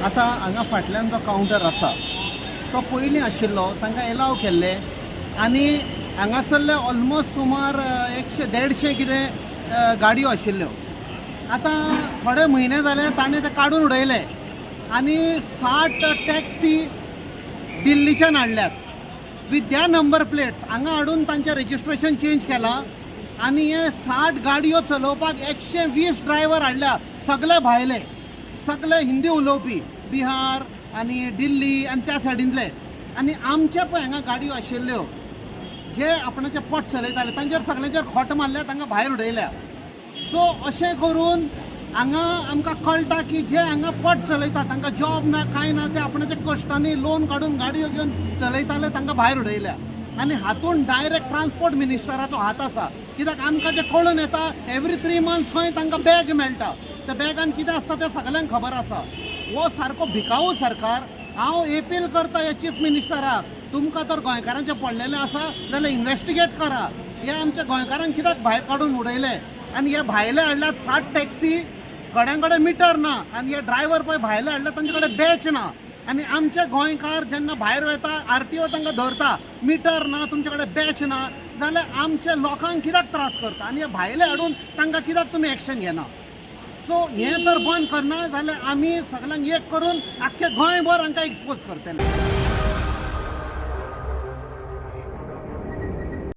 आतां हांगा फाटल्यान जो कावंटर आसा तो पयलीं आशिल्लो, तांकां एलाव केल्ले आनी हांगासरले ऑलमोस्ट सुमार 100-150 कितें गाडयो आशिल्ल्यो. आतां थोडे म्हयने जाले ताणें ते काडून उडयले आनी 60 टॅक्सी दिल्लीच्यान हाडल्यात विथ त्या नंबर प्लेट्स. हांगा हाडून तांचें रजिस्ट्रेशन चेंज केलां आनी हे 60 गाडयो चलोवपाक 120 ड्रायव्हर हाडल्या, सगळे भायले, सगळे हिंदी उलोवपी, बिहार आनी दिल्ली आनी त्या सायडींतले. आनी आमचे पळय हांगा गाडयो आशिल्ल्यो जे आपणाचें पोट चलयताले तांचेर सगळ्यांचेर खोट मारल्या, तांकां भायर उडयल्या. सो अशें करून हांगा आमकां कळटा की जे हांगा पोट चलयता तांकां जॉब ना कांय ना, ते आपणाच्या कश्टांनी लोन काडून गाडयो घेवन चलयताले, तांकां भायर उडयल्या. आनी हातून डायरेक्ट ट्रान्सपोर्ट मिनिस्टराचो हात आसा, कित्याक आमकां जें कळून येता एवरी 3 मंथ्स खंय तांकां बॅग मेळटा, त्या बॅगान कितें आसता तें सगल्यांक खबर आसा. हो सारको भिकाऊ सरकार. हांव एपील करता ह्या चीफ मिनिस्टराक, तुमकां तर गोंयकारांचें पडलेलें आसा जाल्यार इन्वेस्टिगेट करा, हे आमच्या गोंयकारांक कित्याक भायर काडून उडयले. आनी हे भायले हाडल्यात 60 टॅक्सी, थोड्यां कडेन मिटर ना आनी हे ड्रायव्हर पळय भायले हाडल्यात तांचे कडेन बॅच ना. आनी आमचे गोंयकार जेन्ना भायर वयता आरटीओ तांकां धरता, मिटर ना तुमचे कडेन बॅच ना, जाल्यार आमच्या लोकांक कित्याक त्रास करता आनी हे भायले हाडून तांकां कित्याक तुमी एक्शन घेना. सो हें तर बंद करना जाल्यार आमी सगल्यांक एक करून आख्खे गोंयभर हांकां एक्सपोज करतले.